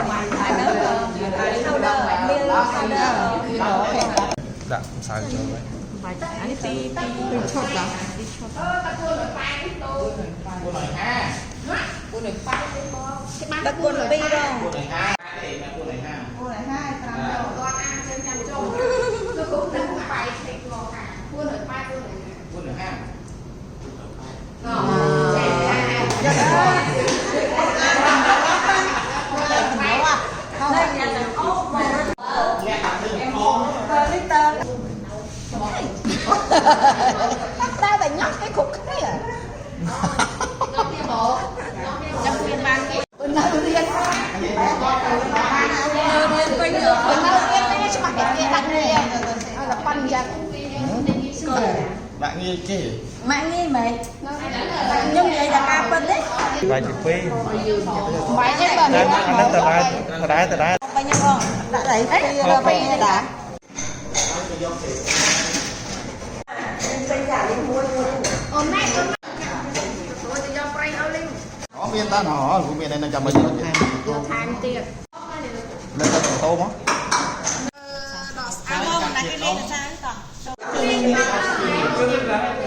Powder, milk powder. ដាក់ម្សៅចូលហើយ បាច់អានេះពីពី ពីឈុតដល់ ពីឈុត ទឹកគុណពីរដង 450 5ចូល នេះញ៉ាំអូមកលីតើតែតែញ៉ាំគេគ្រប់គ្នា ចាំមានបានគេ នៅរៀន នៅរៀនពេញ នៅរៀននេះច្បាស់គេគេដាក់នេះឲ្យតែប៉ាន់យ៉ាង ដាក់ងាយគេ ម៉ាក់ងាយមែនខ្ញុំនិយាយតែការពិតទេ បាយទី2 បាយទេបើ តែអាហ្នឹងតដែរតដែរតដែរ បាញ់បង ដាក់អីពីរពីរដែរ អូនម៉ែអូន អូមានតាណោះមានតែចាំមកយកទៀត យកថែមទៀត លើទៅតោមក អាមកណាគេលេងសាតោះ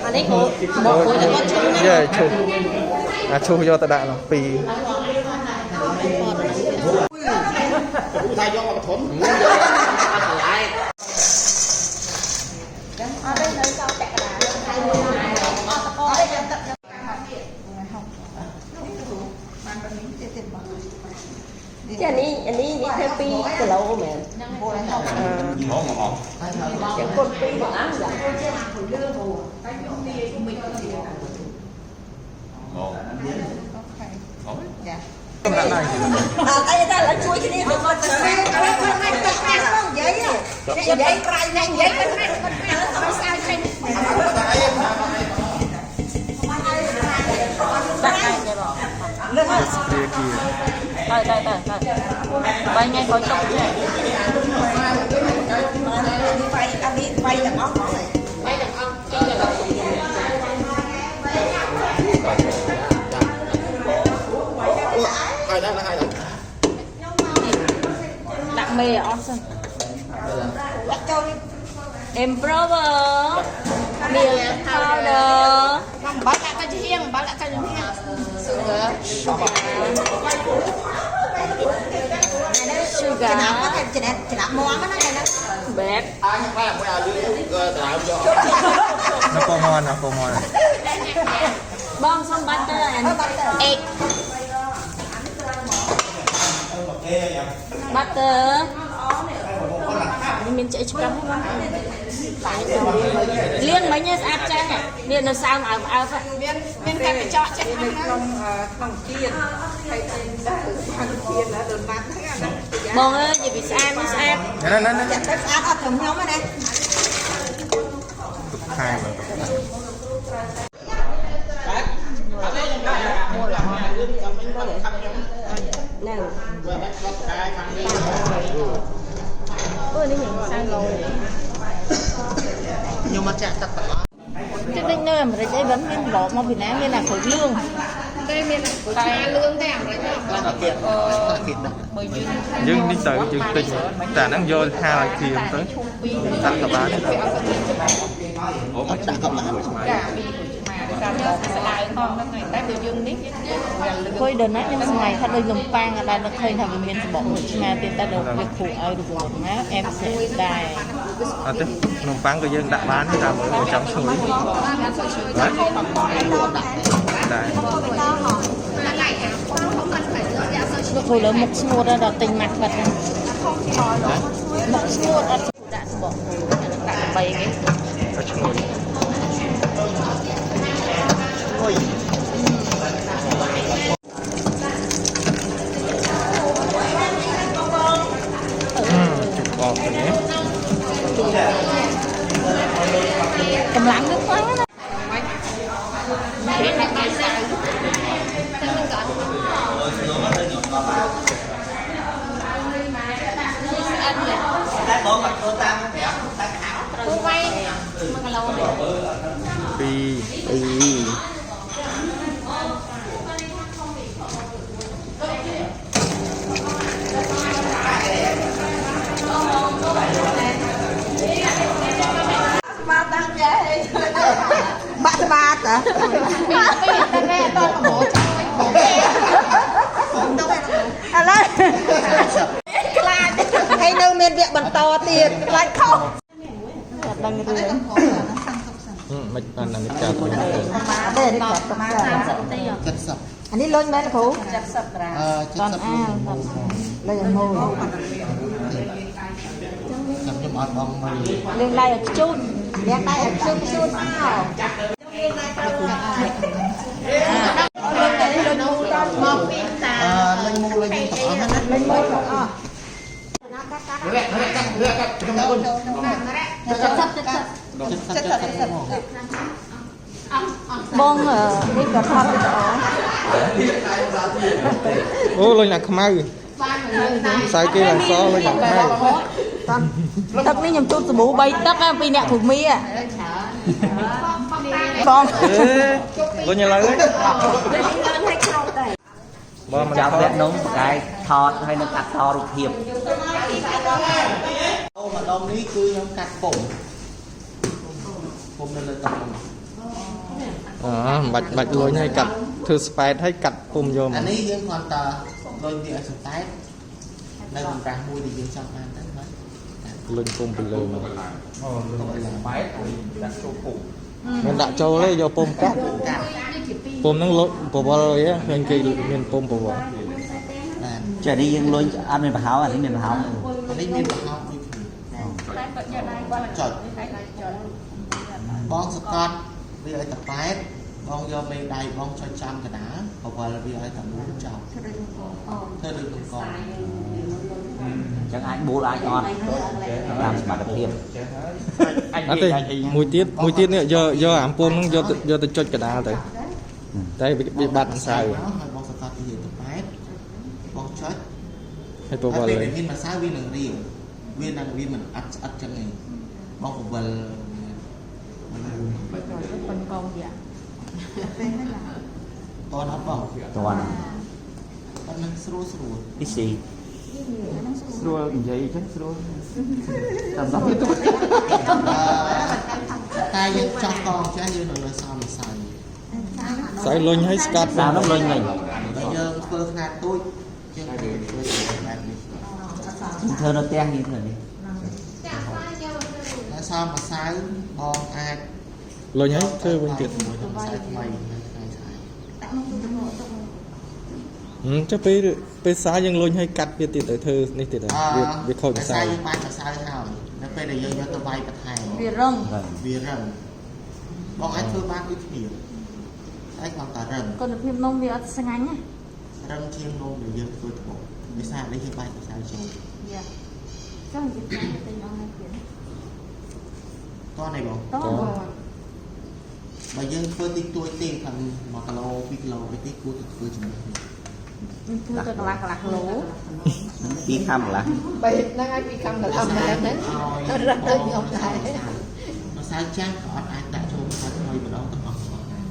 អានេះគ្រូមកគ្រូតែគាត់ឈឺណា យេឈូសអាឈូសយកទៅដាក់នោះពីរ គ្រូថាយកមកធំ អត់ទេនៅសល់ពាក់កណ្ដាលអត់តកទេចាំទឹក បានប៉ុណ្នេះទៀតទៀតបង ចានេះអានេះនេះធ្វើ2គីឡូមែន 460 មកមក ចឹងគុណ2បងអាចា មក ចា កំដាក់ដែរ អត់អីតែឡើយជួយគ្នាទៅមកទៅ តែគាត់មិនតែខាងបងនិយាយនិយាយប្រៃណាស់និយាយមិនណាគាត់ណាស់សំសាយចេញ ដាក់ដែរទេបង ជាគី ទៅទៅទៅទៅបីថ្ងៃក្រោយទុកចេះ វាយអានេះវាយទាំងអស់ហ្មង ហើយដែរហើយដែរ ដាក់មេអស់សិន ដាក់ចូល Improver milk powder អំបិលដាក់ទៅជាងអំបិលដាក់ទៅជាង sugar ចំណាប់គាត់ចំណាប់ចំណាប់មាំណាហ្នឹង បែប អញបែបមួយអាលឿនដើមយក នៅពមននៅពមន បងសុំបាត់ទៅអានេះ egg butter នេះមានឆ្អិចឆ្កឹះហ្នឹងលាងមិញស្អាតចាស់នេះនៅសើមអើបអើប មានមានកាត់កញ្ចក់ចេះ នៅក្នុងក្នុងទៀនហើយដែរបានទៀនណាដូណាត់ហ្នឹងអាហ្នឹង បងអើយនិយាយពីស្អាតនេះស្អាត ណាណាណា ចាក់ទៅស្អាតអត់ត្រឹមខ្ញុំណា ទុកខែមើលទុកខែ ហ្នឹងអូនេះញ៉ាំសាំងឡូយ ខ្ញុំមកចាក់ទឹកទាំងអស់ chứ định nơi mà đấy vẫn nên bỏ mà Việt Nam nên là khối lương ទេមានតែលឿងទេអាមេរិក ទៀតទៀតដែរ យើងនេះទៅយើងទិញតែអាហ្នឹងយកហាលឲ្យគ្រាមទៅដាក់ក៏បានដែរអូមក ដាក់ក៏បាន មួយស្មៃ khôi đờn nát nhưng ngày thật đôi lồng pang là nó khơi thằng miền bỏ một nhà tiền ta đầu việc khổ ai được một má em sẽ đài អត់ទេនំប៉័ងក៏យើងដាក់បានដែរតាមមើលបើចង់ឈ្ងុយដែរ nó khôi lớn một xua đó là tình mặt vật này một xua đó đã bỏ đã bày cái ក៏ឈ្ងុយជិះបោកនេះ cầm lắng nước quá đó គូវៃ1គីឡូ តា ពីពីតែណែអត់តប្រមូលចូល ឥឡូវខ្លាចហើយនៅមានវគ្គបន្តទៀតខ្លាចខុស អត់ដឹងរឿង មិនបានអានេះកាត់ ទេនេះគាត់សុខ 30ទី 70 អានេះលុញមែនគ្រូ 70ក្រាម អឺ70 អា លុញមួយ ខ្ញុំខ្ញុំអត់បងមក លាងដៃឲ្យខ្ជូត លាងដៃឲ្យខ្ជូតខ្ជូតមក មកពីតា អឺលេងមូលលេងទាំងអស់ណា លុញមួយទាំងអស់ 70 70 70 បងនេះក៏ថតវីដេអូ អូលុញអាខ្មៅខ្សែគេឡើងសលុញអាខ្មៅ ទឹកនេះខ្ញុំជូតសាប៊ូ3ទឹកពីអ្នកភូមិបង អេលុញឥឡូវបងមិន ចាប់ ថត វគ្គនំបកែថតហើយនឹងកាត់តរូបភាព អូម្ដងនេះគឺខ្ញុំកាត់ពុំពុំនៅលើតុហ្នឹង អមិនបាច់បាច់លុញឲ្យកាត់ធ្វើស្ប៉ែតឲ្យកាត់ពុំយកមក អានេះយើងគ្រាន់តែលុញវាឲ្យសង្តែនៅកម្រាស់មួយដែលយើងចង់បានទៅបាទ លុញពុំពីលើមក អូលុញស្បែក ដាក់ចូលពុំមិនដាក់ចូលទេយកពុំកាត់ កាត់ ពុំហ្នឹងលុបវល់អីឃើញគេមានពុំបវល់ បាទ ចានេះយើងលុញអត់មានប្រហោងអានេះមានប្រហោង អានេះមានប្រហោងដូចគ្នាចុចបងសកត់វាឲ្យតប៉ែតបងយកមេដៃបងចុចចំកណ្ដាលបវលវាឲ្យតមូលចោលធ្វើដូចបង្កង អញ្ចឹងអាចបួលអាចអត់តាមសមត្ថភាព អត់ទេមួយទៀតមួយទៀតនេះយកយកអាពុំហ្នឹងយកទៅយកទៅចុចកណ្ដាលទៅតែវាបាត់ម្សៅ ហើយបងសកត់វាតប៉ែតបងចុច ហើយបវ ហើយ ល់វិញ ពេលដែលមានម្សៅវានឹងរៀងវានឹងវាមិនអត់ស្អិតចឹងឯងបងពវល ប៉ុនកងយ៉ា តនអត់បង តន់ អត់នឹងស្រួលស្រួល នេះស៊ី ស្រួលនិយាយចឹងស្រួលតាមដល់ទៅ តែយើងចោះកងចេះយើងនឹងនៅសល់ម្សៅ ស្អីលុញឲ្យស្កាត់ សានោះលុញវិញ បើយើងធ្វើខ្នាតទូចយើងធ្វើបែបនេះ ធ្វើនៅផ្ទះនេះធ្វើនេះ តែសល់ម្សៅបងអាច លុញឲ្យធ្វើវិញទៀត ជាមួយនឹងម្សៅថ្មីនៅថ្ងៃស្អែក ហឹមចុះពេលពេលសាយើងលុញឲ្យកាត់វាទៀតទៅធ្វើនេះទៀតហើយវាវាខូចម្សៅ យើងបាច់ម្សៅហើយនៅពេលដែលយើងយកទៅវាយបន្ថែម វារឹង វារឹងបងអាចធ្វើបានដូចគ្នាតែគ្រាន់តែរឹង គុណភាពនំវាអត់ស្ងាញ់ណា រឹងជាងនំដែលយើងធ្វើត្បូងដោយសារនេះយើងបាច់ម្សៅចូល យ៉ាចង់និយាយទៅអស់ហើយទៀត តោះនេះបង តោះ បើយើងធ្វើតិចតួចទេខាង1គីឡូ2គីឡូអីទេគួរតែធ្វើជាមួយគ្នា ខ្ញុំធ្វើទៅកន្លះកន្លះគីឡូ ពីរខាំកន្លះ បីហ្នឹងហើយពីកម្មកន្លះហ្នឹងហ្នឹងរត់ដូចខ្ញុំដែរ ម្សៅចាស់ក៏អត់អាចដាក់ចូលម្សៅថ្មីម្ដងទាំងអស់ផងដែរ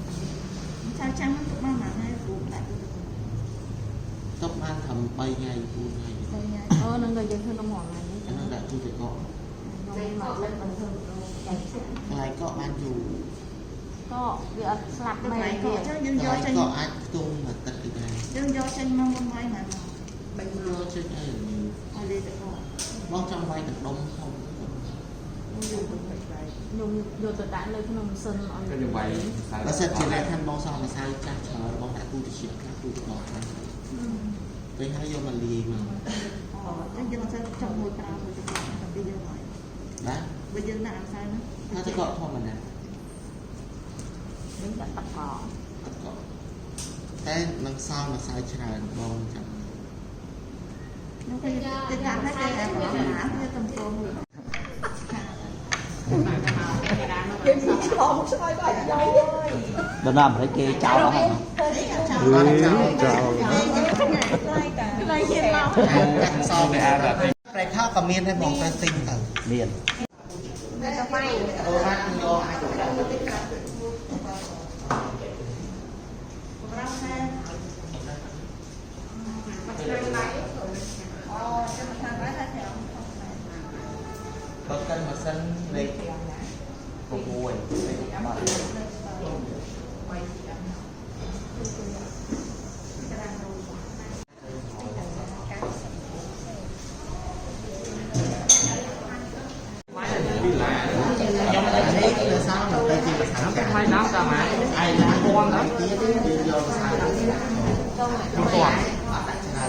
ចៅចាំទុកបានមួយថ្ងៃគ្រូដាក់ ទុកបានត្រឹម3ថ្ងៃ4ថ្ងៃ អូនឹងក៏យើងធ្វើនំរាល់ថ្ងៃនេះ អានោះដាក់ទូទឹកកក នំមកលើមិនធ្វើ កន្លែងកកបានយូរ ក៏វាអត់ស្លាប់មែនវា ចឹងយើង ក យកចេញ ន្លែងកកអាចខ្ទង់មួយទឹកអីដែរ យើងយកចេញមកមុនវាយមក យកចេញអី ឲ្យវាទៅក បងចង់វាយទឹកដុំធំ ខ្ញុំយកទៅដាក់នៅក្នុងម៉ាស៊ីនឲ្យ បើសិនជាអ្នកខាងបងសល់ម្សៅចាស់ច្រើនបងដាក់ទូទឹកខ្លះទូទឹកកកខ្លះពេលហើយយកមកលាយមក ចឹងយើងអត់សូវចង់មួយប្រើមួយទៅតែពីយើងហើយ បាទ បើយើងដាក់អាម្សៅហ្នឹង ថាទឹកកកធម្មតា នឹងដាក់ទឹកកក ទឹកកកតែនឹងសល់ម្សៅច្រើនបងចាំ នោះគេគេដាក់ឲ្យគេអាណាគេតំពងមួយ គេឆ្លងឆ្លើយបាយយាយ ដល់ណាអាមេរិកគេចោលអស់ហើយ អេចោល កាត់សល់ប្រែខោក៏មានដែរបងទៅទិញទៅ មាន អូរ៉ាត់យកអាចទៅដាក់បើកិនម៉ាស៊ីនលេខ6លេខ8 ទៀតយើងយកម្សៅទៅស្ដាក់ចូលអត់ដាក់ច្រើន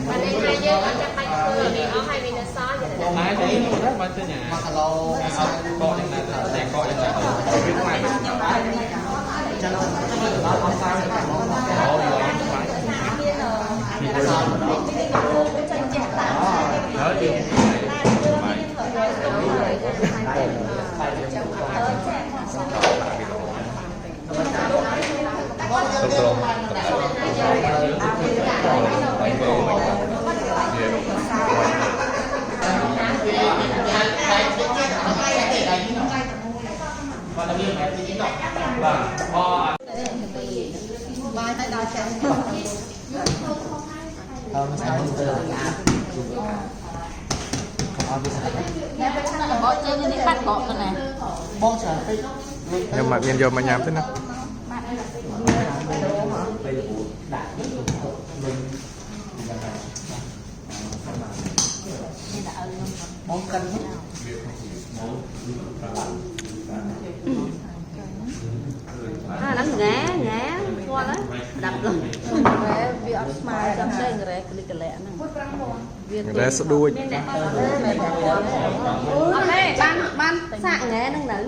បានន័យថាយើងអត់ចាំបាច់ធ្វើនេះអស់ហើយវានៅសល់យើងតែ ម៉ែទៅនោះបើទៅញ៉ា 1គីឡូ អត់កកយ៉ាងណាតែកកយ៉ាងណាវាខ្លាច ចឹង អត់សាយអូយហើយ បាយទៅដល់ចឹង អឺម្សៅទៅកុំឲ្យវាស្អាត បកជើងនេះបាត់បកទៅណា បងច្រើនពេក ខ្ញុំមកមានយកមកញ៉ាំទេណា ពេលរបួសដាក់ទុកលុញយ៉ាងណា បងកិនហ្នឹង អាហ្នឹងង៉ែង៉ែស្គាល់ហើយដាប់លុងវាអត់ស្មើចឹងទេងរ៉ែក្លិកកលែហ្នឹងវា រ៉ែស្ដួច អត់ទេបានបានសាកង៉ែហ្នឹងនៅ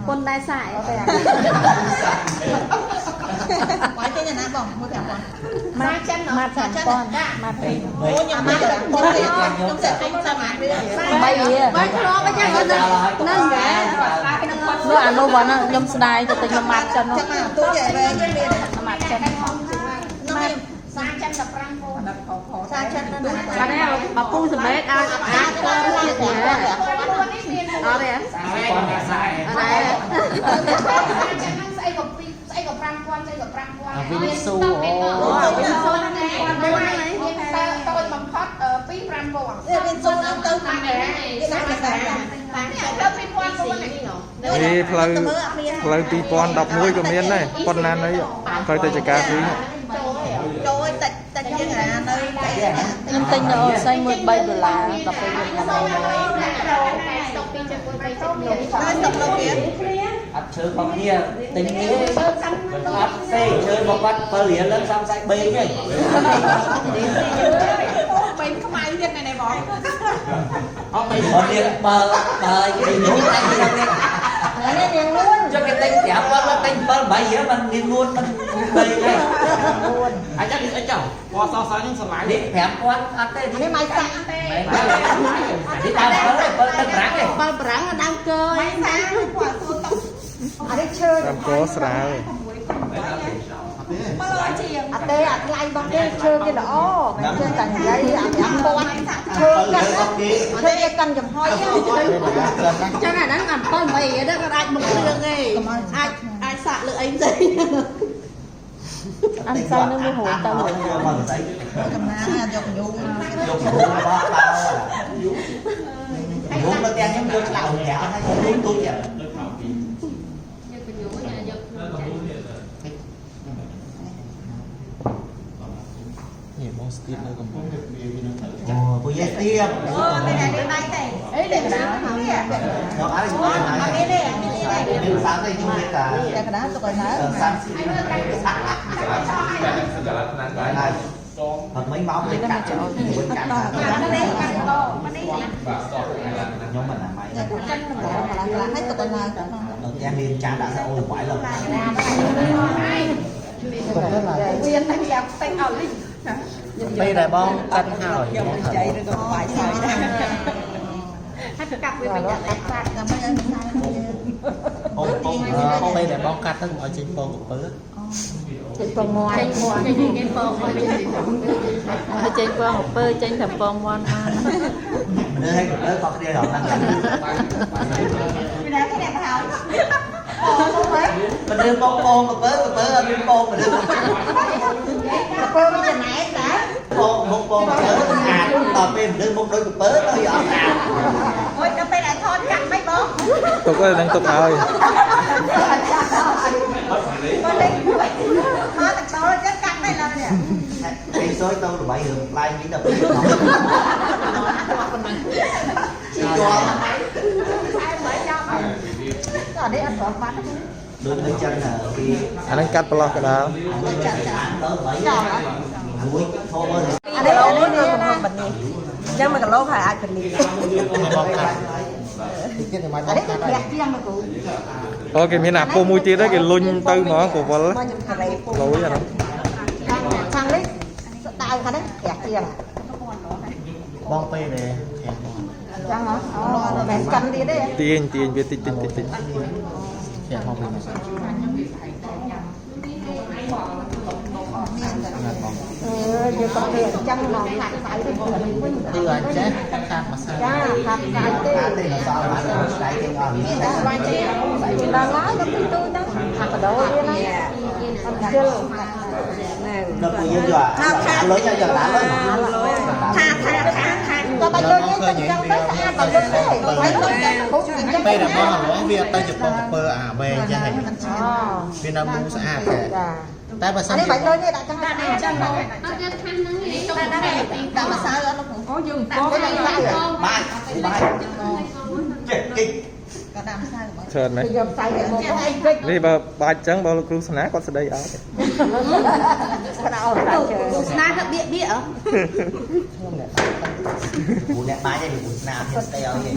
ពុនដែរសាកឯង បាយទៅណាបងមួយ5000 ម៉ាចិនម៉ាចិនម៉ា ពេក អូខ្ញុំមកខ្ញុំសេះខ្ញុំសាមារៀល បីវា បើធ្លាប់អញ្ចឹង ហ្នឹងង៉ែនោះអានោះបងខ្ញុំស្ដាយទៅទិញម៉ាចិននោះ ចាំមកទូចឯងមាន ម៉ាចិន នោះ សាចិន15 សាចិនណា បាទនេះបើពូសម្បេតអាចអាចធ្វើជាតិណា នេះមាន អត់ទេ គាត់តែខ្សែ អត់ទេ សាចិនហ្នឹងស្អីក៏2ស្អីក៏5000ស្អីក៏5000 អាវិញស៊ូ អូ អូ វិញស៊ូហ្នឹងមានតូចបំផុត2 5000 វាមានសូនទៅ តាម គេ នេះ ដាក់តែ នេះផ្លូវ2009នេះ នេះផ្លូវផ្លូវ2011ក៏មានដែរប៉ុណ្ណានេះផ្លូវទៅចកាពីរ ចូលតិចតិចជាងអានៅតែ ខ្ញុំទិញនៅអូស័យមួយ3ដុល្លារដល់ពេលខ្ញុំញ៉ាំ តែស្តុក2.1 3.1 នៅស្តុកលោកវា អត់ឈើរបស់គ្នាទិញនេះអត់ទេឈើរបស់គាត់7រៀលឡើង30 40បេងហី បែងខ្មៅទៀតណែបង អត់បើរៀលបើបើគេនោះតែគេនេះ នេះនាងនួន ចុះគេទិញ5000មកទិញ7 8រៀលมันមាននួនมันបេងហី អាចចាំអីចោពណ៌សសហ្នឹងស្រឡាយ នេះ5000អត់ទេ នេះម៉ៃសាក់ នេះដើម7 7ទឹកប្រាំងទេ បើប្រាំងដើមកើ ម៉ៃសាក់ពណ៌សួរតុកអានេះឈើ តាមកស្រាល អត់ទេអាថ្លៃរបស់គេឈើគេល្អមិនឈើតែនិយាយអា5000ឈើកាន់ឈើគេកាន់ចំហុយ ចឹងអាហ្នឹងអា7 8ហ្នឹងគាត់អាចមកគ្រឿងទេអាចអាចសាក់លើអីផ្សេងអានសៃនឹងវាហួរទៅ មកស្អី កំណាយកញូង យកព្រោះរបស់បោយងនៅផ្ទះខ្ញុំយកឆ្លាក់ប្រាក់ហើយយងទូចទៀត នេះបងស្ទាបនៅកំពង់ អូពូយេទៀត អូមានតែនេះដៃទេអីនេះណានេះ យកអត់យ អត់មានទេអត់មានទេ នេះសាំទេខ្ញុំមានតែ តែកណ្ដាលទុកឲ្យឡើយ 30ហើយអត់មិនមកវិញកាត់វិញកាត់ នេះ ខ្ញុំមិនអាម៉ៃ តែចិនម្ល៉េះម្ល៉េះម្ល៉េះឲ្យទុកឲ្យឡើយ នៅផ្ទះមានចានដាក់សាអូវាយឡើយ ទុកទៅឡើយ វាតែយ៉ាប់តែអត់លី ពេលដែលបងកិនហើយបង និយាយឬក៏បាយសើចដែរ ហើយកាប់វាវិញតែ តែមិនឲ្យមិនហើយ បងបងពេលដែលបងកាត់ទៅកុំឲ្យចេញពងកពើ ចេញពងមាន់ ចេញចេញគេពងចេញពងអំពើចេញតែពងមាន់មក មនុស្សឲ្យកលើខុសគ្នាដល់ហ្នឹង ពីណាគេអ្នកទៅហើយអូមក មនុស្សបងបងកពើកពើអត់មានបងមនុស្ស កពើវាចំណែកតា បងមុខបងកពើស្អាតដល់ពេលមនុស្សមុខដូចកពើទៅអត់ស្អាត អូយដល់ពេលឲ្យថតកាត់មិនបង ទុកហើយនឹងទុកឲ្យ គាត់លេងមកតតចឹងកាត់មិនឡើយនេះ ពេលសយទៅល្បីរឿងផ្លែវិញដល់ពេលជាប់ អានេះអត់ព្រមបាត់ទេ ដូចនៅចឹងគេ អាហ្នឹងកាត់ប្រឡោះកដាល ចាចា ទៅបី ចោល មួយធំមើល អានេះអានេះនេះណា នេះចឹង1គីឡូហើយអាចពលី បងកាត់តិចទៀតមិន អានេះគឺប្រាក់ជាងមកគ្រូ អូគេមានអាពុះមួយទៀតគេលុញទៅហ្មងកវល មកខ្ញុំការ៉េពុះ លុយអាហ្នឹង ខាងខាងនេះស្ដៅខាងនេះប្រាក់ជាង បងពេលដែលខាងបង ចឹងហ៎អូមិនកាន់ទៀតទេ ទាញទាញវាតិចតិចតិចតិច ខាងមកវិញបង អឺយើងក៏ធ្វើចឹងមកខាត់ខ្សៅទៅវិញ គឺអញចេះខាត់ម្សៅ ចាខាត់ខ្សៅទេ ទេសល់មកស្ដាយទាំងអស់នេះ ដល់ហើយដល់ទីទូទៅខាត់បដូរវាណាអត់ជិល ដល់ពួកយើងយកអាលុយយកឡាលុយ ថាថាថាថាក៏បាច់លុយយើងទៅចឹងទៅស្អាតបាច់លុយទេបាច់លុយទៅគ្រូចឹង ពេលដែលបងអាឡងវាអត់ទៅជាពងកពើអាវែងចឹងហី អូ វានៅមូស្អាតតែ ចា តែបើសិន អានេះបាច់លុយនេះដាក់ចឹងដាក់ចឹង អត់យកខាងហ្នឹងនេះចុង ដាក់ម្សៅអត់លោកគ្រូ អូយើងកង ដាក់ម្សៅ បាយបាយចេះគិច ក៏ដាក់ម្សៅបង ច្រើនមែន យកម្សៅទៅមកឯងពេក នេះបើបាច់ចឹងបើលោកគ្រូស្នាគាត់ស្ដីអត់ ស្ដាប់អត់ស្ដាប់ជើ គ្រូស្នាទៅបៀកបៀកហ៎ ខ្ញុំអ្នក ពូអ្នកបាយទេពូស្នាមានស្ដីឲ្យទេ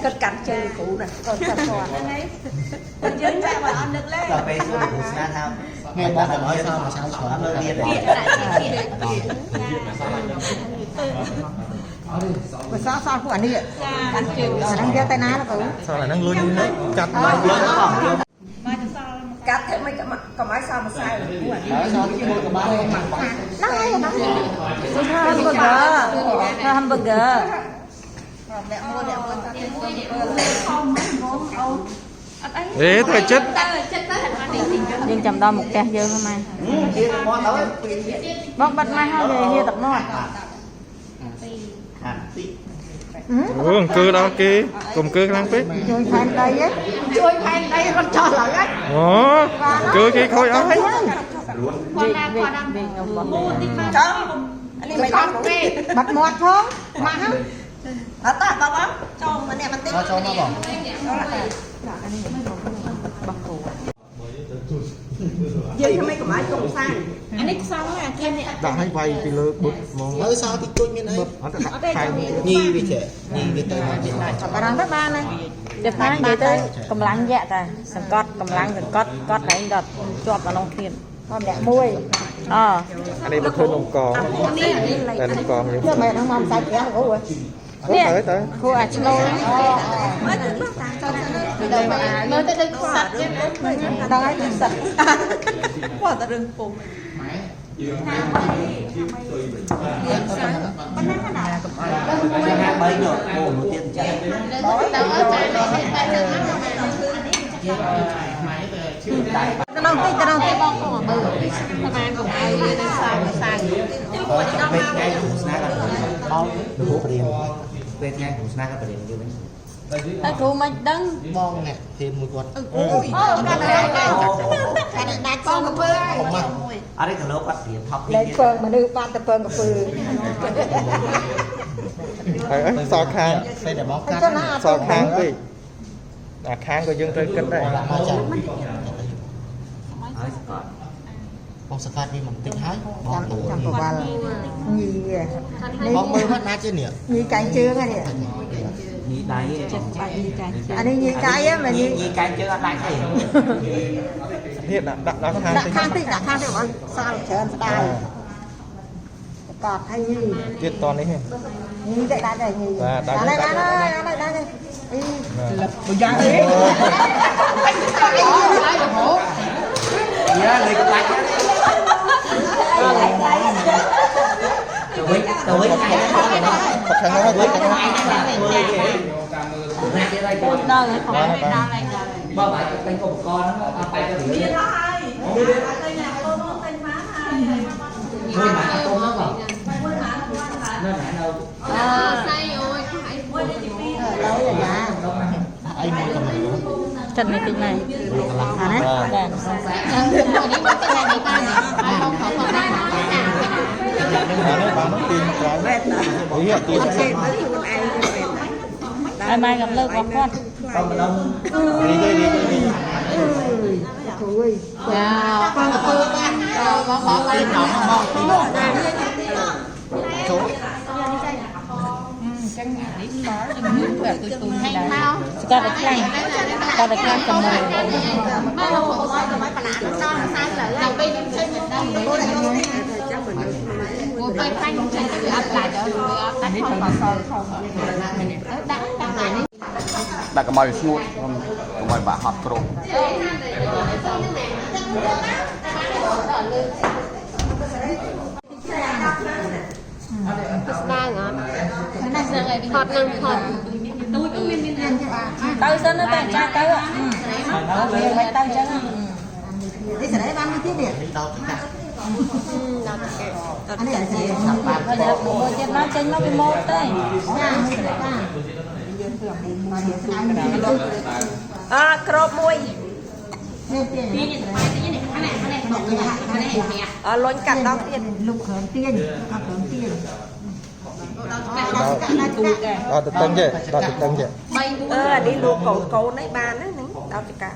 គាត់កាត់ជើងគ្រូណា គាត់គាត់គាត់ គាត់យើងចាក់មកអត់នឹកឡើយ ដល់ពេលសួរពូស្នាថា ថ្ងៃបងកុំឲ្យសល់ម្សៅច្រើន អត់លើទៀតទេ បើសល់សល់ពួកអានេះ កាត់ជើង អាហ្នឹងយកទៅណាលោកគ្រូ សល់អាហ្នឹងលុញកាត់មក លុយបងយក កាត់ធ្វើម៉េចកុំឲ្យសល់ម្សៅគ្រូអានេះ ហើយសល់ជាមួយក៏បានដែរ ហ្នឹងហើយហ្នឹង ហាំប៊ឺហ្គឺ អ្នកមួយអ្នកមួយគាត់ អេទៅចិត្ត ទៅចិត្តទៅអានេះ យើងចាំដល់មុខផ្ទះយើងហ្នឹងម៉ែ ជាមកទៅពី បងបាត់ម៉ាស់ហើយហៀទឹកមាត់ ខាងទី អូអង្គើដល់គេកុំអង្គើខ្លាំងពេក ជួយផែនដីហ៎ ជួយផែនដីរត់ចោលឡើយ អូអង្គើគេខូចអស់ហើយ គាត់ណាគាត់ណាមូតិចមក ចង់អានេះមិន កត់ពេក បាត់មាត់ផងម៉ាក់ហ្នឹង អត់តាបងបងចូលម្នាក់បន្តិច ចូលមកបង យើងធ្វើម៉េចកុំឲ្យកុំសាង អានេះខ្សងអាគេនេះ ដាក់ឲ្យវាយពីលើបុតហ្មង ហើយសល់តិចតួចមានអី អត់ដាក់ខែ ញីវាចេះញីវាទៅមកចេះ បារម្ភទៅបានហើយ តែផ្នែកនិយាយទៅកម្លាំងយៈតាសង្កត់កម្លាំងសង្កត់កត់ឯងដល់ជាប់អានោះទៀត ម្នាក់មួយ អ អានេះបើធ្វើនំកងតែនំកងយើង យកមកហ្នឹងមកម្សៅព្រះលោកគ្រូ នេះទៅទៅ គ្រូអាឆ្នូល មើលទៅដូចខ្សត់ចឹង ដល់ហើយទៅសិត ចាំហា3នោះពូនោះទៀតចឹង ទៅអត់ចានេះបែបចឹងណា ទៅដល់តិចទៅដល់តិច បងកុំមើលប្រហែលកុំឲ្យនៅសល់សៅ ពេលថ្ងៃគ្រូស្នាក៏បងគ្រូបរៀនពេលថ្ងៃគ្រូស្នាក៏បរៀនយើងវិញ តែគ្រូមិនដឹង បងអ្នកធៀមមួយគាត់ អូកាត់ដាច់កាត់ដាច់ បងកពើហើយ កុំមក អត់ទេគីឡូគាត់រៀនថប់ លែងពងមនុស្សបានតែពងកពើ ហើយអីសល់ខាង ពេលដែលបងកាត់ ចុះណា សល់ខាងពេកអាខាងក៏យើងត្រូវគិតដែរ មកចាំ ហើយសកត់ បងសកាត់វាបន្តិចហើយបង ចាំចាំប្រវល់ញីនេះ បងមើលមកណាជានេះ ញីកែងជើងហ្នឹង ញីដៃ អានេះញីកែហ្នឹងមិនញី ញីកែងជើងអត់ដាច់ទេ នេះដាក់ដាក់ដល់ខាង ដាក់ តិច ខាងតិចដាក់ខាងតិចឲ្យសល់ច្រើនស្ដាយកតឲ្យញី ទៀតតនេះហ៎ ញីទៅដាច់ហើយញី បាទដាច់ ហើយបានហើយបានហើយដាច់ហើយអី បើយ៉ាងទេ យ៉ាលេខដាច់ទៅវិញទៅវិញ ខាងនោះហើយខាងនោះ ណាទៀតហើយបង ដល់ហើយ បានបាន បើបាយទិញឧបករណ៍ហ្នឹងអត់បាយទៅរៀនមានហើយមួយម៉ាក់ទុំហ្នឹងបងនៅណានៅ អឺសៃអូយខៃមួយនេះទី ឡើយអាយ៉ា អីមួយកំឡុង ចិត្តនេះតិចណែ មួយកន្លះ អាណា ចា នេះមកទៅនេះបានហើយបងខំផងដែរ បានហើយបានហើយទាញមកក្រៅនេះទាញ ហើយម៉ែកំលើករបស់គាត់ ក៏មិនដឹង រីករីករីក គ្រូអើយ ចា បងអពើបាន បងបង ទីណងបងទីណងចូល ហែងមក ស្កាត់តែខ្លាំងស្កាត់តែខ្លាំងចាំមើល មកមកទៅមកប្រឡាក់ដល់ខ្សែលើដល់ពេលខ្ញុំចេញមិនដឹងព្រោះពេលខ្លាញ់ខ្ញុំចេញទៅវាអត់ដាច់វាអត់ដាច់ខំអសល់ខំដាក់ដាក់នេះ ដាក់កុំឲ្យវាស្ងួតកុំឲ្យបាក់ហត់គ្រុំ ស្ដាងអត់ថតនឹងថត ទៅសិនតែចាស់ទៅវាមិនទៅចឹង នេះសេរីបានមួយទៀតនេះ នេះដល់ទៅកាក់ អានេះអានេះ ហើយមួយទៀតមកចេញមកពីម៉ូតទេ ចាសេរីបានយើងធ្វើអាមួយមកស្ដាង អើក្របមួយ នេះទេ អលុញកាត់ដល់ទៀត លុបគ្រឿងទៀនអត់គ្រឿងទៀនដល់ទូក ដល់ទៅតឹងចេះដល់ទៅតឹងចេះ អឺអានេះលក់កូនកូននេះបានណាហ្នឹងដល់ចកា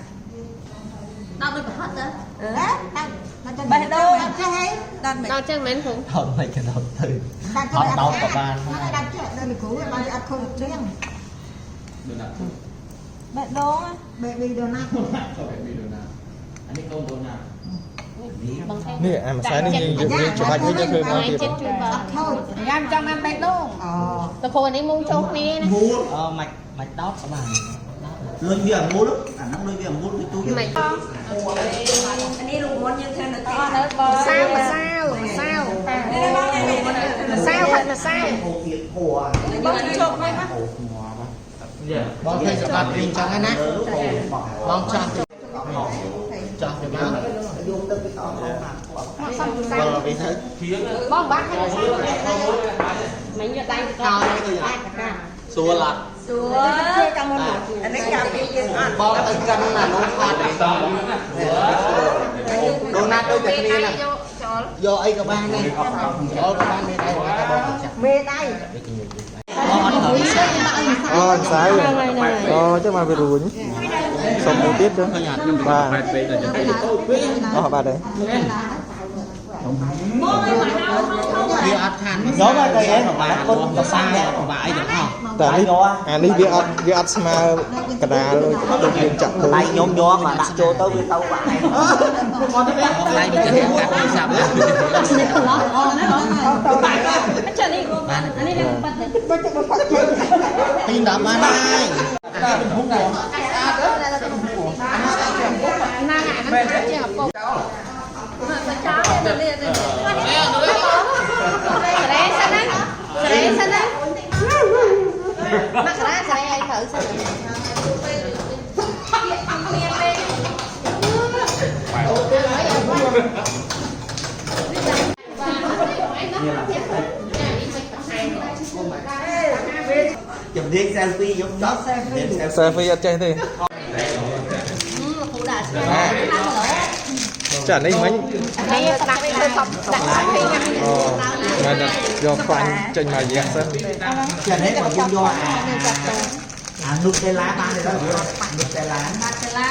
ដល់ដូចប្រហិតទៅ អឺ បេះ បេះដូង ចេះហី ដល់មិន ដល់ចឹងមែនគ្រូ ថតមិនក៏ដល់ទៅ ដាក់ អត់ដោតក៏បាន ដាក់ចេះដល់គ្រូបានអត់ខូចទៀង បេះដូង បេប៊ីដូណាត់ នេះអាម្សៅនេះយើងយើងច្បាច់វិញយើងធ្វើមកទៀត ចិត្តជួយបង អត់ខូច ញ៉ាំចង់បានបេះដូង អូ តើគ្រូនេះមុងចូលគ្នាណា មូល អឺមិនមិនដោតក៏បាន លុយវាមូលអាហ្នឹងលុយវាមូលទៅទូ មិន នេះរូបមន្តយើងធ្វើនៅទីនៅបង ម្សៅម្សៅម្សៅម្សៅផាត់ម្សៅ ហូបទៀតហួរ បងជោគហើយមក ហូបងាប់ បងឃើញសម្បត្តិវិញចឹងណាបងចាស់ចាស់ទៅមកយកទៅពីអស់ មកសុំម្សៅ បងវិញទៅ បងបាក់ឲ្យម្សៅមិនយកដៃទៅក សួរឡា សួរ ជួយកាំមុន អានេះកាពីយើងអត់ បងទៅកិនអានោះអត់ដូណាត់ដូចតែគ្នាណា យកចូល យកអីក៏បានដែរចូលក៏បានមានអីក៏បានបងចាស់ មេដៃ បងអត់ត្រូវ អូម្សៅអូចឹងមកវារួញសុំមួយទៀតចឹងបាទអស់បាត់ហើយ វាអត់ខាន យកមកទៅឯងពិបាកគុណកសាពិបាកអីទាំងអស់ តែនេះអានេះវាអត់វាអត់ស្មើកដាលដូចយើងចាក់ទៅ ដៃខ្ញុំយកមកដាក់ចូលទៅវាទៅបាក់ឯងដៃវាទៅកាត់ទូរស័ព្ទ ចានេះអានេះវាប៉ាត់ទេ ពី10បានហើយ ណាអាហ្នឹងជាឪពុកមកចោលទៅនេះទៅសេរីសិនណាសេរីសិនណាមករាសេរីឲ្យត្រូវសិន ជំនាញ selfie ខ្ញុំចប់ selfie selfie អត់ចេះទេ គ្រូដាក់ឆ្ងាយ ចានេះមិញ នេះដាក់ធ្វើថប់ដាក់សាច់ពីញ៉ាំ អូមិនដល់យកខ្លាញ់ចេញមករយៈសិន ចានេះបើយើងយកអាអានុតេឡាបានទេនុតេឡា បាត់ឡា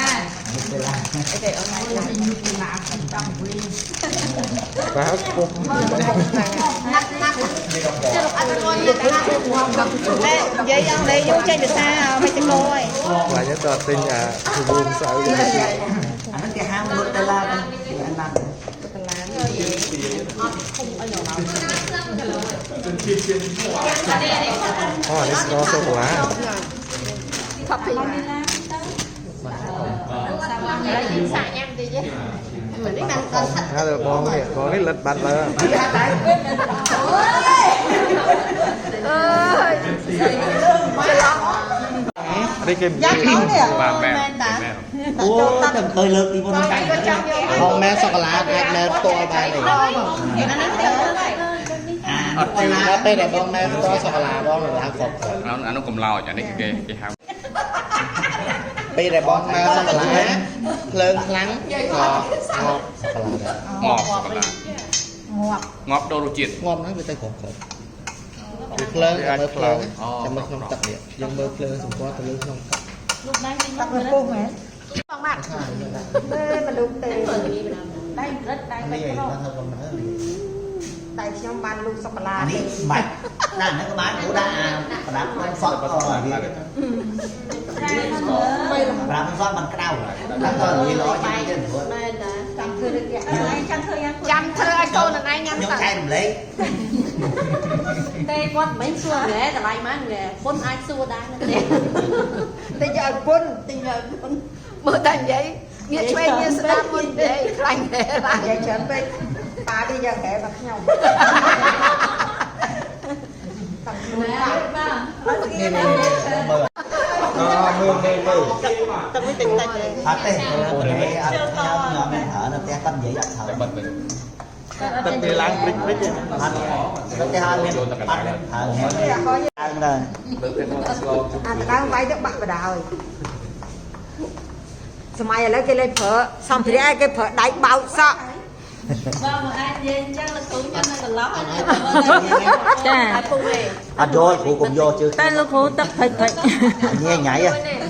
នុតេឡា បាទពុក ណាក់ណាក់ចុះអត់រត់ណា តែនិយាយអង់គ្លេសយូរចេញភាសាមេស៊ីកូហើយ ខ្លាញ់ទៅទិញអារួមម្សៅ អាហ្នឹងគេហៅនុតេឡាទៅអាណា អូអានេះស្ករសូកូឡា ថប់ពីសាក់ញ៉ាំតិចមិននេះបានដល់ ហើយបងនេះបងនេះលិតបាត់លើ អើយ នេះគេ យ៉ាក់នេះ បាទមែន អូតែមិនឃើញលើកពីមុនកាច់ ក៏ចង់យក បងម៉ែសូកូឡាអាចមែផ្ទាល់បានទេ អានេះទៅ អត់ជឿ ដល់ពេលដែលបងម៉ែផ្ទាល់សូកូឡាបងនឹងឡើងគ្រប់គ្រប់ អានោះកំឡោចអានេះគេគេហៅ ពេលដែលបងម៉ែសូកូឡាភ្លើងខ្លាំងក៏ងាប់សូកូឡាដែរ ងាប់សូកូឡាងាប់ងាប់ដូររសជាតិ ងាប់ហ្នឹងវាទៅគ្រប់គ្រប់វាភ្លើងមើលភ្លើងចាំមើលក្នុងទឹកនេះយើងមើលភ្លើងសម្គាល់ទៅលើក្នុងទឹក ទឹកនៅពុះមែន បងបាទ ទេមិនលូកទេ ដៃក្រិតដៃ នេះឯងធ្វើកំណើ តែខ្ញុំបានលូកសូកូឡា អានេះបាច់ដាក់ហ្នឹងក៏បានព្រោះដាក់អាប្រដាប់ក្នុងសក់ក៏វាប្រដាប់ក្នុងសក់มันក្តៅដាក់ទៅវាល្អជាងទៀតព្រោះ មែនតា ចាំធ្វើរឿងទៀត ចាំធ្វើយ៉ាង ចាំធ្វើឲ្យកូននឹងឯងញ៉ាំ ខ្ញុំ ទៅ ចែករំលែក ទេគាត់មិនសួរណែតម្លៃម៉ានណែពុនអាចសួរដែរទេ តិចឲ្យពុន ទិញឲ្យពុន មើលតែនិយាយងាកឆ្វេងងាកស្ដាំមុននិយាយខ្លាញ់ទេឡា និយាយច្រើនពេកប៉ានេះយ៉ាងហែមកខ្ញុំតាំងខ្លួន ណែ ប៉ា បាទ នេះនេះមើល អើមើលមើលមើល ទឹកនេះតិចតិចទេ អត់ទេទេអត់ខ្ញុំខ្ញុំមិនប្រើនៅផ្ទះគាត់និយាយអត់ត្រូវ បិទវិញ ទឹកវាឡើងព្រិចព្រិច អត់ទៅផ្ទះអត់មានអត់ប្រើ នេះអត់ ឡើងដែរ លើកទៅមកស្ល អាតដើមវាយទៅបាក់បដ ாய் សម័យឥឡូវគេលេងប្រើសម្ភារៈគេប្រើដៃបោកសក់ បាទមកអាចនិយាយអញ្ចឹងលោកគ្រូខ្ញុំនៅកន្លោះចាពុះឯង អត់យកគ្រូកុំយកជើង តែលោកគ្រូទឹកព្រិចព្រិច ញ៉ៃញ៉ៃ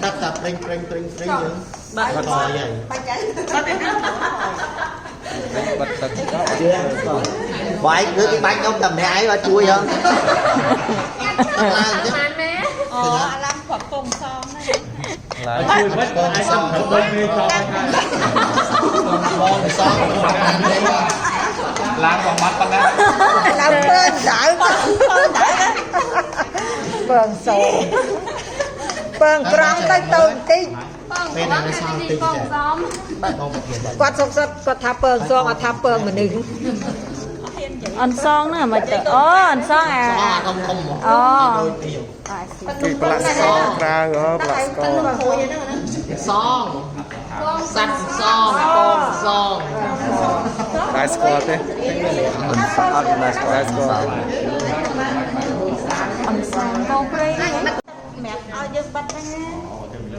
ទឹកតែប្រេងប្រេងប្រេងប្រេងយើង បាទ បាត់ហើយហើយ បាច់អី បិទទឹក ជឿបាយគឺគេបាច់ខ្ញុំតែម្នាក់ឯងបាទជួយហ៎ ឡើងអញ្ចឹង បានណា អូអាឡាំប្រពងសងហ្នឹង ឡើងជួយមិនអាចសំបីគ្នាចោល បងសង ឡើងបងបាត់ប៉ុណ្ណា ឡើងពើដៅពើសូពើក្រងទៅតូចបន្តិច បង ពេល បង នេះសង នេះ តិច បងសំ បងមកទៀត គាត់សុកសុតគាត់ថាពើសងអត់ថាពើមនុស្ស អនសងហ្នឹងមិនទៅអូអនសងអា សងអាធំធំហ្មង អូ ដូចទៀវ គេប្រឡាក់ស្ករក្រៅអប្រឡាក់ស្ករ សងសัตว์សងបងសង តែស្ករទេ អត់ណាស្ករ តែស្ករទេ អនសងកោព្រៃ សម្រាប់ឲ្យយើងបាត់ហ្នឹង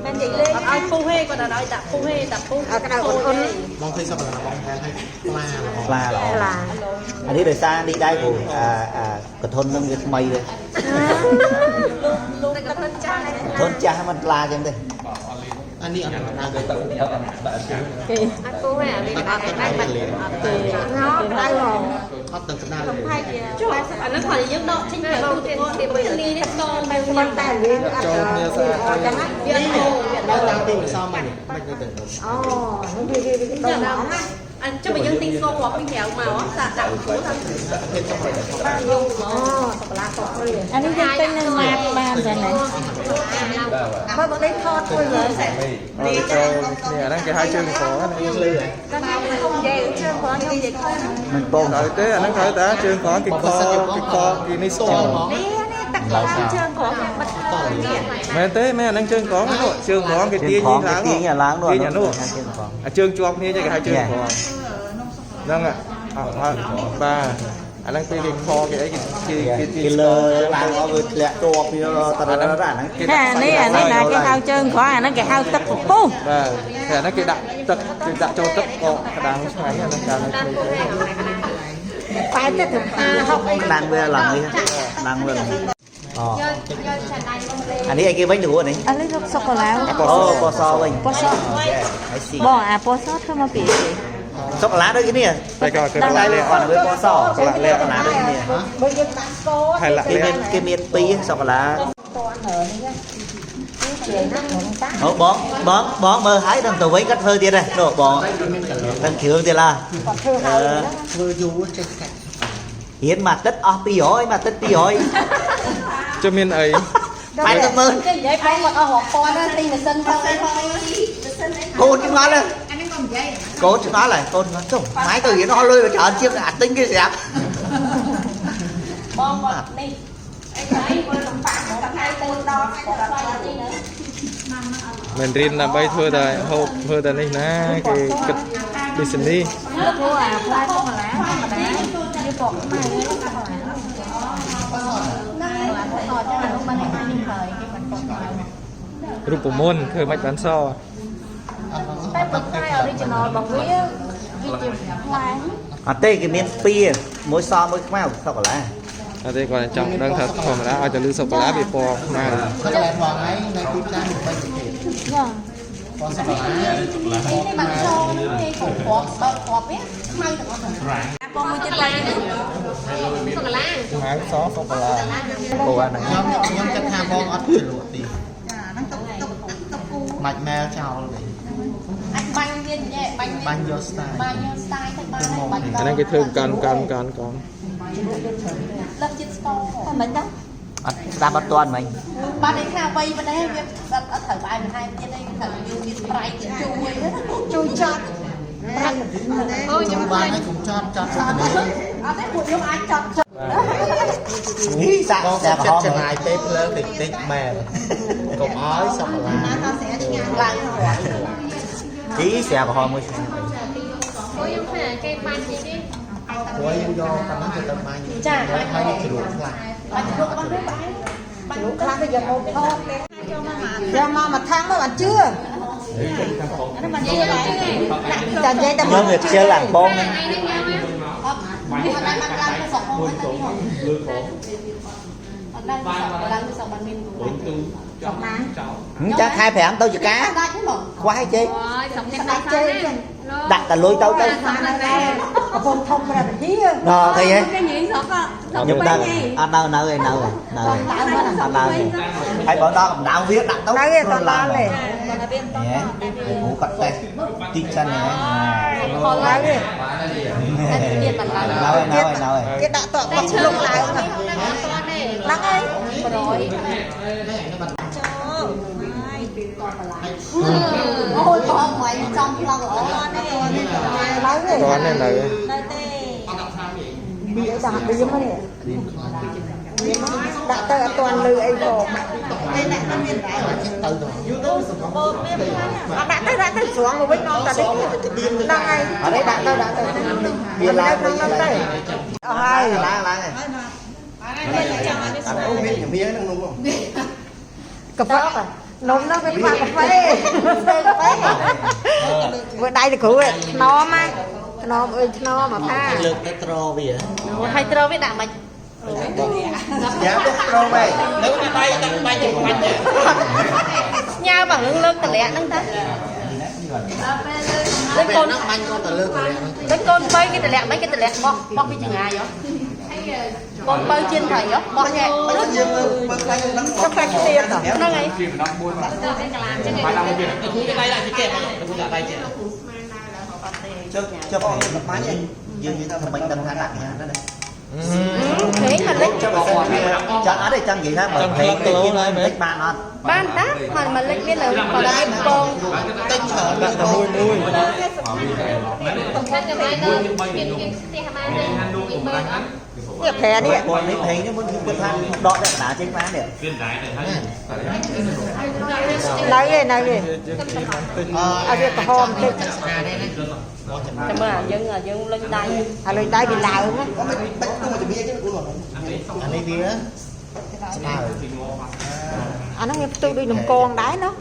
មិននិយាយលេង អត់ឲ្យពុះទេគាត់អត់ឲ្យដាក់ពុះទេដាក់ពុះ ឲ្យក្តៅអ៊ុន បងឃើញសប្តាហ៍បងហែលឲ្យខ្លា ខ្លាល្អ ខ្លា អានេះដោយសារនេះដែរគ្រូអាអាកធននឹងវាថ្មីទេ តែក៏ធ្វើចាស់ កធនចាស់มันខ្លាចឹងទេ អានេះអត់ក្តៅទេ អត់ពូទេអានេះអត់តែបាត់ ណោក្តៅហង អត់ទាំងក្តៅ ចុះអាហ្នឹងគាត់យើងដកចេញទៅទូទឹកកកនេះនេះតទៅ ប៉ុន្តែវាអត់ ចូលគ្នាស្អាត អត់ចឹងណា វាអត់អូវា នៅតាំងពីម្សិលមិញមិននៅទាំងនោះ អូនោះវាវាដូរហ្មងណា អញ្ចឹងបើយើងទិញស្ករគ្រាប់ពីក្រៅមកដាក់ដាក់គ្រូថា អូសូកូឡាកព្រៃ អានេះយើងទិញនៅម៉ាតបានចឹងណា បើបងនេះថតមួយមើល អត់ចូលគ្នាអាហ្នឹងគេហៅជើងក្រណា លឺហ៎ ខ្ញុំនិយាយជើងផងខ្ញុំនិយាយខុស មិនពង ត្រូវទេអាហ្នឹងត្រូវតាជើងក្រគេខគេខគេនេះស្ករ នេះនេះទឹកឡើងជើងក្រគេបិទនេះ មែនទេមែនអាហ្នឹងជើងក្រនោះជើងក្រគេទាញនេះឡើង ទាញឡើងនោះ ទាញអានោះ ជើងក្រ អាជើងជាប់គ្នាគេហៅជើងក្រហ្នឹងអត់បាទអាហ្នឹងពេលគេខគេអីគេគេគេទាញ គេលើឡើងអស់វាធ្លាក់តបវាតរអាហ្នឹង គេដាក់ នេះអានេះណាគេហៅជើងក្រអាហ្នឹងគេហៅទឹកពពុះ បាទតែអាហ្នឹងគេដាក់ទឹកគេដាក់ចូលទឹកកកក្តាំងឆ្ងាញ់អាហ្នឹងកាលនៅក្មេងៗ បែរទៅត្រឹម5 6អី ក្តាំងវាឡើងនេះក្តាំងវាឡើងអូ យកយកឆាដៃមកលេង អានេះអីគេវិញទៅនេះ អានេះលោកសូកូឡា អូពណ៌សវិញ ពណ៌ស ហើយស៊ី បងអាពណ៌សធ្វើមកពីអីគេ សូកូឡាដូចគ្នា តែក៏គេ តែ លាក់លាក់ គាត់វាពណ៌សសូកូឡាដូចគ្នា បើយើងដាក់ស្ករ ហើយលាក់ គេមានគេមានពីរសូកូឡា តន់នេះនេះណាខ្ញុំតា អូបងបងបងមើលហើយដល់ទៅវិញគាត់ធ្វើទៀតដែរនោះបងដល់គ្រឿងទៀតឡា គាត់ធ្វើហើយ ធ្វើយូរចេះកាច់ រៀនមួយអាទិត្យអស់200មួយអាទិត្យ200 ជិះមានអី បែរទៅមើល គេនិយាយបងមកអស់រាប់ពាន់ណាទិញម៉ាស៊ីនផងអីផង កូនឆ្ងល់ហ៎អានេះក៏និយាយកូនឆ្ងល់ហើយកូនឆ្ងល់ចុះម៉ែទៅរៀនអស់លុយច្រើនជាងអាទិញគេស្រាប់ បងគាត់នេះអីអីមើលកំប៉ាក់មកថ្ងៃទៅដល់ថ្ងៃទៅទីណា មិនរៀនដើម្បីធ្វើតែហូបធ្វើតែនេះណាគេគិត business លោកគ្រូអាផ្លែសូកូឡាធម្មតាវាពណ៌ខ្មៅសូកូឡាហ្នឹងហើយអត់ចឹងអានោះបានឲ្យខ្ញុំហើយគេមិនពណ៌ខ្មៅ រូបមន្តធ្វើមិនបានស តែពណ៌ខ្មៅ original របស់វាវាជាផ្លែ អត់ទេគេមានពីរមួយសមួយខ្មៅសូកូឡា អត់ទេគាត់ចង់ដឹងថាធម្មតាឲ្យតែលឺសូកូឡាវាពណ៌ខ្មៅ សូកូឡាបងឯងនៅទីផ្សារមាន3ប្រភេទ ចា ពណ៌សូកូឡា នេះបាក់ចូលហ្នឹងគេគ្រាប់បើគ្រាប់វាខ្មៅទាំងអស់ ពណ៌មួយទៀតឡើយហ្នឹងសូកូឡា ខ្មៅសសូកូឡាអូអាហ្នឹង ខ្ញុំគិតថាបងអត់ជ្រលក់ទេ ចាហ្នឹងទុកទុកទុកគូ ម៉ាច់មែលចោលទេ អាចបាញ់វាញ៉ែបាញ់ បាញ់យក style បាញ់យក style ទៅបានបាញ់ អាហ្នឹងគេធ្វើកាន់កាន់កាន់កាន់ លើកជាតិស្ករ តែមិនដឹង អត់ស្ដាប់អត់ទាន់មិញ បានន័យថាវ័យប៉ុណ្ណេះវាអត់ត្រូវផ្អែមបន្ថែមទៀតទេត្រូវយើងមានប្រៃទៀតជួយ ជួយចត់ប្រាំ អូខ្ញុំឃើ បាន ញ ហើយកុំចត់ចត់ទៅនេះ អត់ទេពួកខ្ញុំអាចចត់ចត់ នេះសាក់ បង សាក់ក្រហម ចិត្តចំណាយពេលភ្លើងតិចតិចមែនកុំឲ្យសូកូឡា ណាថាស្រាឆ្ងាញ់ ឡើងរាល់ ជីស្រាក្រហមមួយឆ្ងាញ់ អូខ្ញុំឃើញគេបាញ់នេះនេះ ព្រោះយើងយកប៉ុណ្ណឹងទៅទៅបាញ់ ចា ហើយយើងជ្រលក់ខ្លះ បាញ់ជ្រក់របស់វាផ្អែម បាញ់ខ្លះទៅយកមកថតយកមកមួយខាងមកបានជឿ និយាយជឿ ចានិយាយតែ ខ្ញុំវាខ្ជិលអាបងហ្នឹង ថ្ងៃនេះញ៉ាំណា អត់អត់បានបានឡើងទៅសក់ហងទៅអត់បានឡើងទៅសក់បានមាន ចាខែ5ទៅចកា ដាច់ហ្មង ខ្វះអីជេ អូយសំនេះដាក់ជេ ដាក់តែលុយទៅទៅ កំពុងធំព្រះវិហារ ណឃើញទេ គេនិយាយស្រុក ខ្ញុំដឹងអត់នៅនៅឯនៅនៅអត់ឡើងទេហើយបើដល់កម្ដៅវាដាក់ទៅ នៅឯតដល់ទេ គ្រូគាត់តេស្តតិចសិនហ្នឹង ខលឡើង នៅទេ ទៀតបានឡើង នៅនៅនៅ គេដាក់តក់បោះលុកឡើង នេះហ្នឹងអត់ទាន់ទេ ហ្នឹងហើយ 100អូយបងមិនចំផ្លងល្អ ឡើងទេ តន់ទេនៅ នៅទេនិយាយដាក់បៀមនេះដាក់ទៅអត់ទាន់លឺអីផង ទៅទៅ អត់ដាក់ទៅដាក់ទៅស្រង់មកវិញនាំតែនេះហ្នឹងហើយ អត់ទេដាក់ទៅដាក់ទៅវាឡើង ក្នុងហ្នឹងទៅអស់ហើយ ឡើងឡើងហើយ អូមានជំនាញហ្នឹងនោះ កាហ្វេនំហ្នឹងវាខ្វះកាហ្វេកាហ្វេធ្វើដៃទៅគ្រូថ្នមថ្នមអើយថ្នមអាផា លើកទៅត្រវា ហើយត្រូវវាដាក់មិន យ៉ាទៅត្រវិញ នៅដៃដាក់បាញ់ចំបាញ់ទេ ញ៉ាបើរឿងលើកតម្លាក់ហ្នឹងតាលើកកូន ហ្នឹងបាញ់ក៏ទៅលើកតម្លាក់ហ្នឹង លើកកូនបីគេតម្លាក់មិនគេតម្លាក់បោះបោះពីចងាយហ៎កូនបើជៀនត្រីហ៎បោះញ៉ែ យើងមើលមើលខ្លាញ់ហ្នឹង ចុះខ្លាចទៀត ហ្នឹងហើយ ទៅកន្លាចឹងឯង ចុះចុះបាញ់យើងនិយាយថាមិនដឹងថាដាក់យ៉ាងណាដែរ គេមកលិច ចុះបើសិនជាចង់អត់ទេចង់និយាយថាបើពេកតិចតិចបានអត់ បានតាមកមកលិចមាននៅបដៃបង តិចច្រើន ដាក់តែមួយមួយ ខាងកន្លែងទៅមានគេផ្ទះបានទេវិញមើលអត់ នេះប្រែនេះ គាត់នេះប្រេងនេះមុនគឺគាត់ថាដកតែកណ្ដាលចេញបាននេះ នៅឯនៅឯ យើងព្រៀបបន្តិច ឲ្យវាក្រហមតិច តែមើលយើងយើងលិចដៃ ឲ្យលុយដៃវាឡើង បាច់ទូជំនាញហ្នឹង អានេះវាស្ដើង អាហ្នឹងវាផ្ទុះដូចនំកងដែរណោះ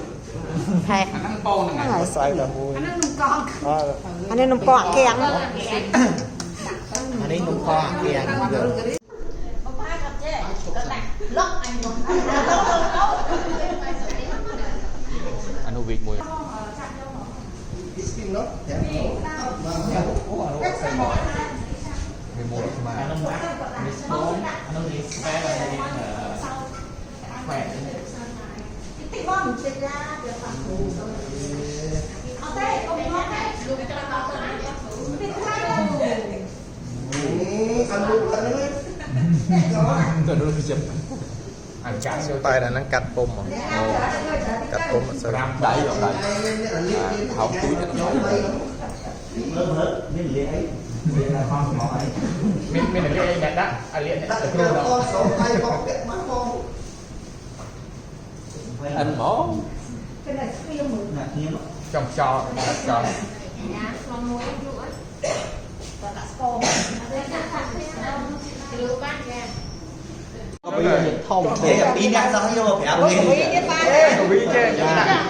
ហេអាហ្នឹងពងហ្នឹងហើយ ស្អែកតែមួយអាហ្នឹងនំកង អានេះនំកងអាគាំង អានេះនំកអាគាំង អានោះវីកមួយវាមួយស្មើនេះស្គមអានោះនេះស្វែអានេះខ្វែទៅនោះគឺជាតែអាហ្នឹងកាត់ពុំហ៎កាត់ពុំអត់សូវ ដៃដៃហៅទូច មើលមើលមានលាអីមានតែផងស្មោះអី មានមានលាអីអ្នកដាក់អាលាអ្នក ដាក់ទៅបងសូមដៃបងពាក់មកបង អិនហ្មង ណាខ្ញុំ ចង់ចោលចោល ញ៉ាំខ្លងមួយលក់អត់ដាក់ស្ករលក់បានចា ក៏វាធំ និយាយពីរអ្នកសោះយកមកប្រាប់គេ វិញទៀតបាន វីចេះចេះ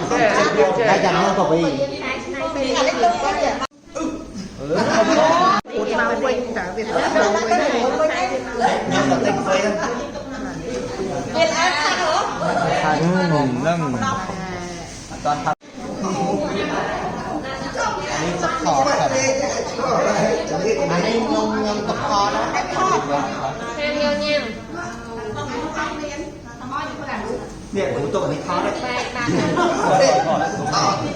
ចេះ តែចាំនោះក៏វី តែឆ្នៃពេក អានេះទុកវិញមកវិញតើវាទៅវិញ ខ្ញុំក៏ទិញហ្វេហ្នឹង ហ្នឹង អត់តាន់ថត នេះទឹកថតអានេះខ្ញុំទឹកថតណា ហាមយកញ៉ាំ នេះគ្រូទុកអានេះថត បែកបាត់ នេះ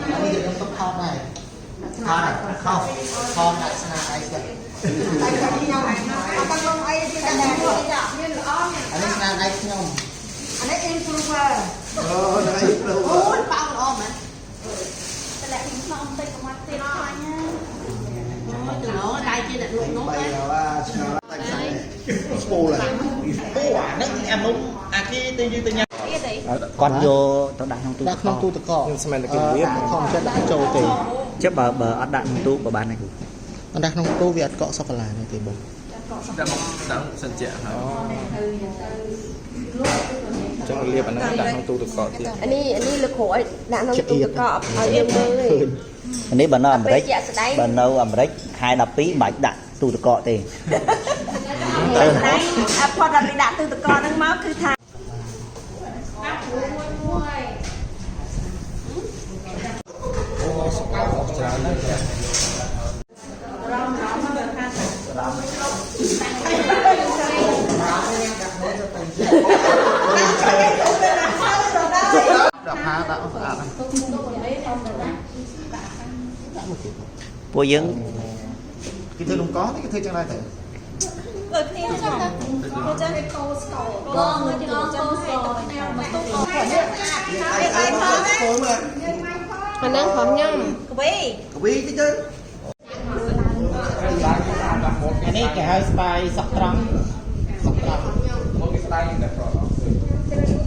ខ្ញុំទឹកថតដែរ ថតខុស ថតដាក់ស្នាដៃសិន តែខ្ញុំអត់តាំងលងអីទៀតដែរមានល្អ អានេះស្នាដៃខ្ញុំ អានេះ improver អូដៃប្រូ អូយប៉ោល្អមែនតម្លាក់ខ្ញុំតិចកុំអត់ទៀតខ្លាញ់ណាទៅណដៃជាអ្នកលក់នំណា ស្ពូលហើយ អូអាហ្នឹងអាមុំអាគេទៅយឺទៅញ៉ាំ ទៀតអី គាត់យកទៅដាក់ក្នុងទូ ដាក់ក្នុងទូទឹកកក ខ្ញុំស្មានតែគេរៀប ធម្មជាតិដាក់ចូលទេ ចុះបើអត់ដាក់ក្នុងទូក៏បានដែរគ្រូ អត់ដាក់ក្នុងទូវាអត់កក់សូកូឡានេះទេបង ដាក់មកដាក់សិនជាហើយចង់លាបអាហ្នឹងដាក់ក្នុងទូទឹកកកទៀត អានេះអានេះលើគ្រូឲ្យដាក់ក្នុងទូទឹកកកឲ្យយើងមើលទេ នេះបើនៅអាមេរិក ជាក់ស្ដែង បើនៅអាមេរិកខែ12មិនបាច់ដាក់ទូទឹកកកទេ តែអផតដល់ពីដាក់ទូទឹកកកហ្នឹងមកគឺថា ដាក់ផាដាក់ស្អាត ពួកយើង គេធ្វើនំកងនេះគេធ្វើចឹងដែរទៅ ដូចគ្នាចឹងទៅចឹងកោស្កោកងកងកោស្កោមកទូកោអីផង អាហ្នឹងព្រោះខ្ញុំ កវី កវីតិចទៅ អានេះគេហៅស្បាយសក់ត្រង់ សក់ត្រង់ មកគេស្ដាយតែប្រអប់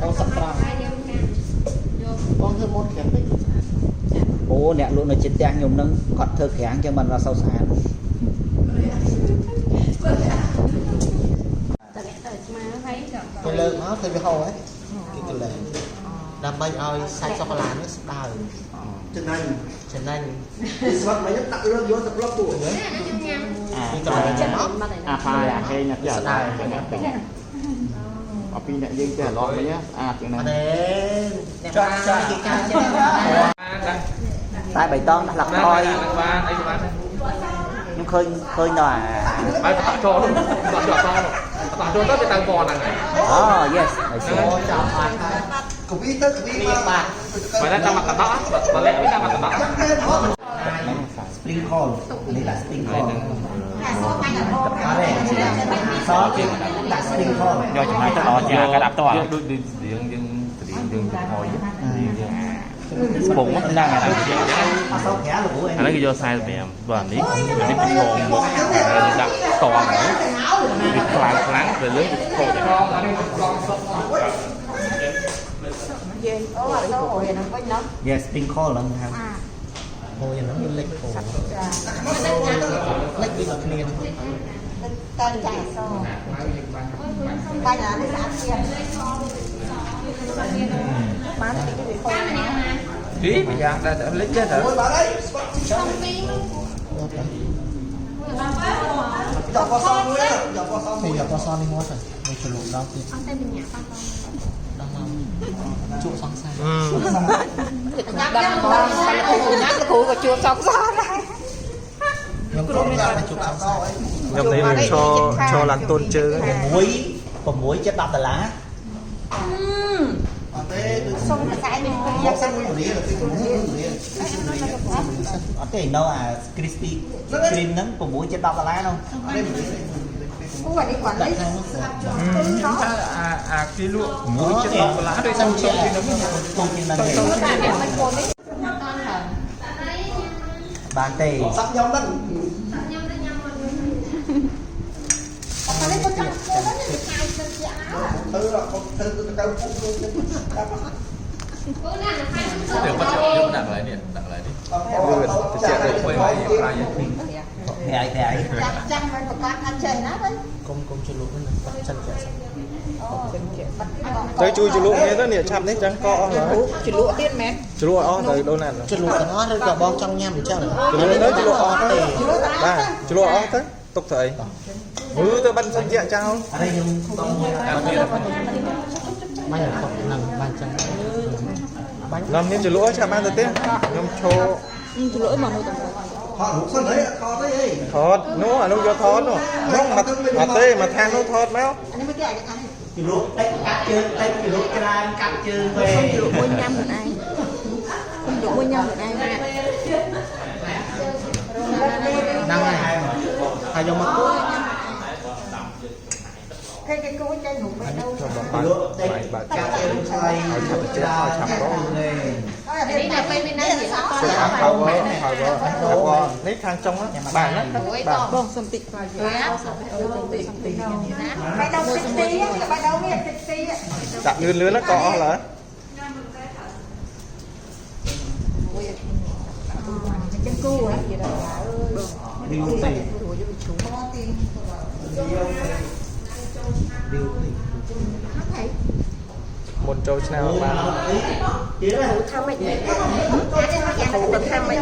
អូសក់ត្រង់បងធ្វើម៉ូតក្រាំងពេក អូអ្នកលក់នៅជិតផ្ទះខ្ញុំហ្នឹងគាត់ធ្វើក្រាំងចឹងបានដល់សូវស្អាត តែទៅស្មាហើយ គេលើកមកធ្វើវាហូរហ៎គេកលែងដើម្បីឲ្យសាច់សូកូឡានេះស្ដើង ចំណេញ ចំណេញ ស្វិតមិញដាក់លើកយកទៅប្លុកទូហ្នឹង អា គេកលែងមក អាផាយអាហេងណាស់ ស្ដើង អពីអ្នកយើងចេះអាឡោះវិញស្អាតជាង អ ណា ត់ទេអ្នកបានគេការចេះ តែបៃតងដាក់លក្ខយ ហ្នឹងបានអីក៏បានដែរ ខ្ញុំឃើញដល់អា បាយតចូលតចូលតចូលទៅវាទៅពណ៌ហ្នឹងហើយ អូ yes I see អូចាំអត់ហើយក វីទៅកវីមក បាទ បើតែតាមកណ្ដោះបើលាក់វាតាមកណ្ដោះ ចាំទេហត់ sprinkle នេះដាក់ sprinkle អាសបាញ់អត់ អត់ទេសគេដាក់ sprinkle យកចំណាយទៅដល់ជាការដាក់ត យកដូចរៀងយើងរៀងយើងចំហយរៀងយើងស្ពង ហ្នឹងហើយ អត់សូវក្រាលោកគ្រូអី អានេះគេយក45បើអានេះអានេះពីផងមកដាក់តហ្នឹងវាខ្លាំងខ្លាំងទៅលើវាខូចអានេះឡងសុក អូអត់ទៅអូយហ្នឹងវិញណោះ Yes sprinkle ហ្នឹងហៅ អូយហ្នឹងវាលិចអូលិចដូចតែគ្នាហ្នឹង តើចាសបាញ់អានេះស្អាតជាងបានតិចវាខូច ទីម្យ៉ាងដែរតែលិចទេតើ អូយបាទអីស្វិត សុំពីរ យកពណ៌សមួយយកពណ៌សមួយ នេះយកពណ៌សនេះមកទៅមួយជ្រលក់ដល់ទៀត អត់តែបញ្ញាប៉ះ ដល់មកជក់សង្សារ ដល់មកញ៉ាំលោកគ្រូក៏ជួបសង្សារដែរ ខ្ញុំក៏មានតែជក់សង្សារ ខ្ញុំនេះឈរឈរឡើងទន់ជើង 6 6ចិត្ត10ដុល្លារ អត់ទេដូច សុំកសែនេះ មកសិនមួយរៀលទីមួយរៀល អត់ទេនៅអា crispy cream ហ្នឹង6ចិត្ត10ដុល្លារនោះ នេះមួយរៀល អូអានេះគាត់នេះ ថាអាអាគេលក់6ចិត្ត10ដុល្លារដូច សិន សុំ ជា ជាងហ្នឹង ទូជាងហ្នឹងទេបានទេ សាប់ញ៉ាំហ្នឹង ញ៉ាំទៅញ៉ាំមក តែនេះគាត់ចង់ធ្វើហ្នឹងវាខាយទៅជាអើ ទៅកុំទៅទៅកៅពុកទៅ អូណាខាយទៅ ดี๋ยวก็จะยกดักอะไรเนี่ยดักอะไรนี่ លឿន จะเจ็บเลยไปไปไป ប្រៃប្រៃ ចាស់ចាស់មិនប្រកាសថាចេះណាវិញ កុំជ្រលក់ហ្នឹងបាត់ចិនជាក់សិន ទៅជួយជ្រលក់គ្នាទៅនេះឆាប់នេះចឹងកអស់ហើយ ជ្រលក់ទៀតមែន ជ្រលក់អស់ទៅដូនណា ជ្រលក់ទាំងអស់ឬក៏បងចង់ញ៉ាំអញ្ចឹង ជ្រលក់ទៅជ្រលក់អស់ទៅបាទជ្រលក់អស់ទៅទុកទៅអីមើលទៅបាត់សិនជាចោល អរខ្ញុំសុំមួយ បាញ់គាត់នឹងបាញ់ចឹងបាញ់ នាំនេះជ្រលក់ឆាប់បានទៅទេខ្ញុំឈោ ជ្រលក់មកនោះទៅ ថតរូបសិនហីថតអីហី ថតនោះអានោះយកថតនោះនោះមកអត់ទេមកថានោះថតមក អានេះមិនគេអានេះ ជ្រលក់តិចកាត់ជើងតិចជ្រលក់ច្រើនកាត់ជើងវិញ ជ្រលក់មួយញ៉ាំខ្លួនឯងជ្រលក់មួយញ៉ាំខ្លួនឯង ហ្នឹងហើយហើយយកមកគូ គេគេគូចេញរូបបេះដូង ចូលបងបា ជ្រលក់តិច បាច់ កាត់ជើងខ្លី ឲ្យឆាប់ទៅចេះឲ្យឆាប់ក លេង នេះដល់ពេលមានណានិយាយអត់ត ទៅ power power power នេះខាងចុងបាទណាបាទ បងសុំតិចខ្លាចសុំតិចសុំតិច បេះដូងតិចទីបេះដូងវាតិចទី ដាក់លឿនលឿនណាក៏អស់ឡើយ ចឹងគូហ៎ រីវទេរីវទេ មុនចូលឆ្នាំបាន ទៀតណា ថាម៉េចគ្រូថាម៉េច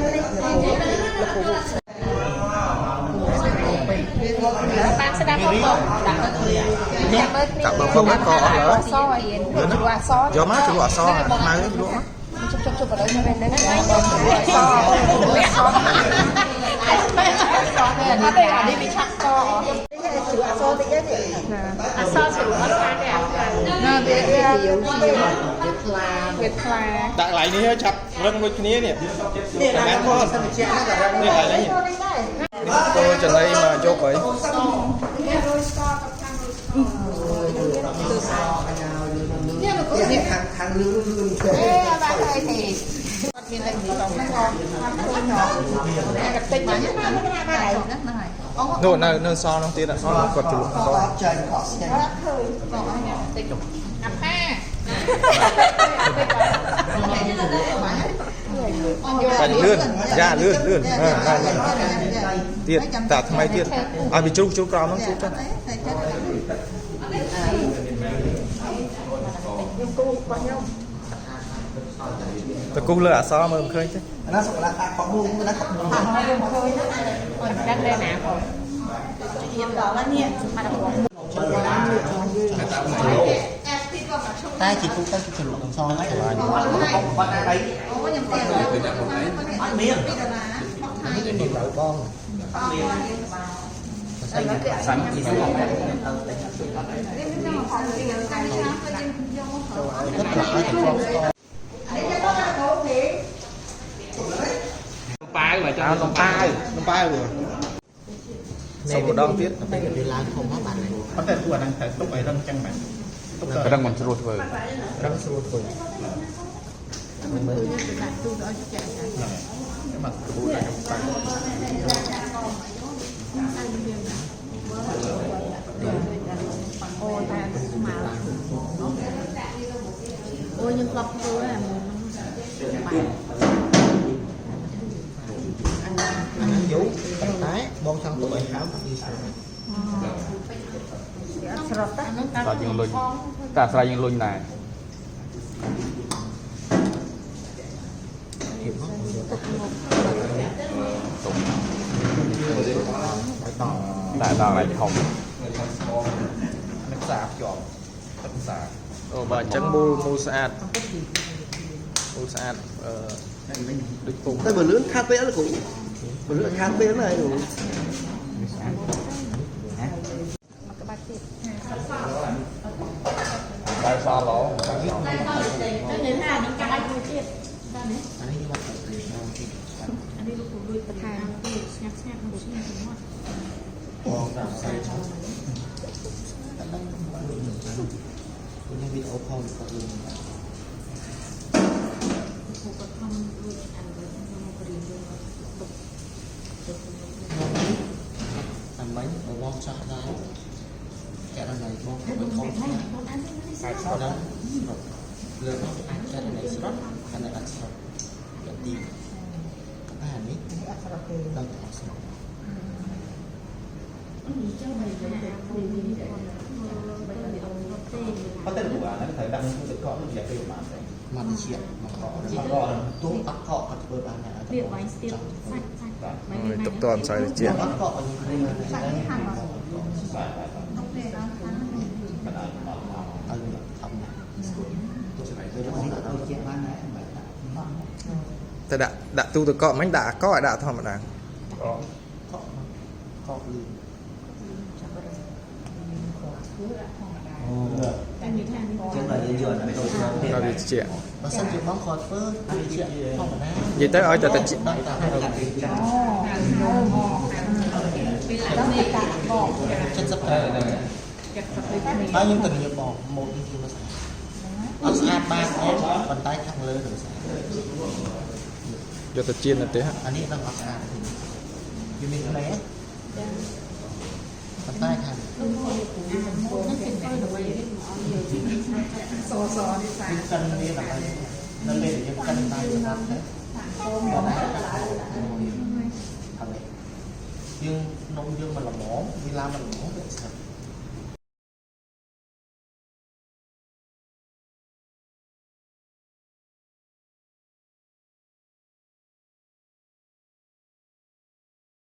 បានស្ដាប់បងបងដាក់ទៅចាំមើលគ្នា កាប់បងបងក៏អស់ឡើយ សឲ្យរៀនជ្រលក់អស យកមកជ្រលក់អសខ្មៅជ្រលក់មក ជប់ជប់ជប់ឥឡូវនៅហ្នឹងអសអសអត់ទេអានេះវាឆាប់ក ជ្រក់អសតិចទេ អសជ្រលក់អត់ស្អាតទេ ណាវាវារាវជាវាថ្លាវាថ្លា ដាក់កន្លែងនេះឆាប់រឹងដូចគ្នានេះ នេះណាថតសិនជាហ្នឹងក៏រឹង នេះកន្លែងនេះនេះចូលចំណៃមកយកហើយ នេះខាងខាងលឿនលឿនទេ អេបាទហើយទេ មានអីនេះបងហ្នឹងកតិចហ្នឹងហ្នឹងហើយ នោះនៅនៅសល់នោះទៀតសល់គាត់ជ្រលក់ ខកចេញខកស្ញែ តិច អាផា បាញ់លឿនយ៉ាលឿនលឿនបានទៀតតាថ្មីទៀតឲ្យវាជ្រុះជ្រុះក្រោមហ្នឹងជ្រុះទៅតគូលើអសមើលមិនឃើញទេ អាណាសុកណាខកមួយណាខកមួយ ដឹងដែរណាបង តែជាទូទៅគឺជ្រលក់អសហ្នឹង បាត់អីអត់មាន នេះត្រូវបង សាញ់ជី គាត់ប្រាប់ឲ្យតែធ្លាប់ស្គាល់ ប៉ាវមកចង់ អើនំប៉ាវនំប៉ាវសុំម្ដងទៀត ដល់ពេលវាឡើងធំមកបានហើយ អត់តែពួកអាហ្នឹងត្រូវទុកឲ្យរឹងចឹងមែនទុករ ឹងមិនស្រួលធ្វើ រឹងស្រួលធ្វើ មើល មកក្បួនដាក់នំប៉ាវ អូតាស្មើអូខ្ញុំធ្លាប់ធ្វើអាមុន អាហ្នឹងយូរប៉ុន្តែបងចង់ទុកឲ្យហើមវាស្រួល ស្រុត តាយើងលុញតាស្រ័យយើងលុញដែរ ភាពមកបងយក ទុំ ឲ្យដល់ តែដល់ឲ្យធំ នឹងសាភ្ជាប់ទឹកសាអូបាទអញ្ចឹងមូលមូលស្អាតមូលស្អាតអឺដូចពុំ តែបើលឿនខាតពេលអត់គ្រូបើលឿនខាតពេលណាស់គ្រូ តែសល់ឡ ទៅនិយាយថានឹងកាច់មួយទៀត អានេះយកមកទៅដល់ទី អានេះលោកគ្រូលួចបន្ថែមស្ងាត់ស្ងាត់មួយស្ងាត់មួយ បងតាមផ្សេងតែដឹងខ្ញុំវីដេអូខលគាត់លឿន គ្រូគាត់ខំលួចអានវិញខ្ញុំមករៀនយើងទុក អាមិញបើបងចោះដែរករណីបងទៅធំហ្នឹងស្រុតលើមកអាចករណីស្រុតករណីអត់ស្រុតកទីអានេះអត់ស្រុតទេដល់អត់ស្រុត អត់តែពួកអាហ្នឹងត្រូវដាក់ក្នុងទឹកកករយៈពេលប្រហែលទេ មកទៅជាមកកកទូអត់កកគាត់ធ្វើបានដែរ វាបាញ់ស្ទាបសាច់សាច់ ទុកតអម្សៅត្រជាក់ អត់កកឲ្យខ្ញុំឃើញ ឲ្យវាធម្មតាទៅនេះឲ្យជាបានដែរមិនដាក់ តែដាក់ដាក់ទូទឹកកកមិញដាក់អាកកឲ្យដាក់ធម្មតា កកកកលឿន ចឹងដល់យើងយកអាតូចមកទៀត ដល់វាត្រជាក់ បើសិនជាបងគាត់ធ្វើវាជាធម្មតា និយាយទៅឲ្យតែត្រជាក់ ដាក់តែ75ហើយខ្ញុំធានាបងម៉ូតនេះគឺមកស្អាតអត់ស្អាតបានទេប៉ុន្តែខាងលើនឹងស្អាត យកទៅចៀននៅផ្ទះ អានេះនឹងអត់ស្អាតទេវាមានផ្លែប៉ុន្តែខាងសសនេះកិនវាដើម្បីនៅពេលដែលយើងកិនតាមសម្រាប់ទៅគាត់អាចកាត់ហើយយើងនំយើងមិនល្មមវាឡើងមិនល្មមវាស្អាត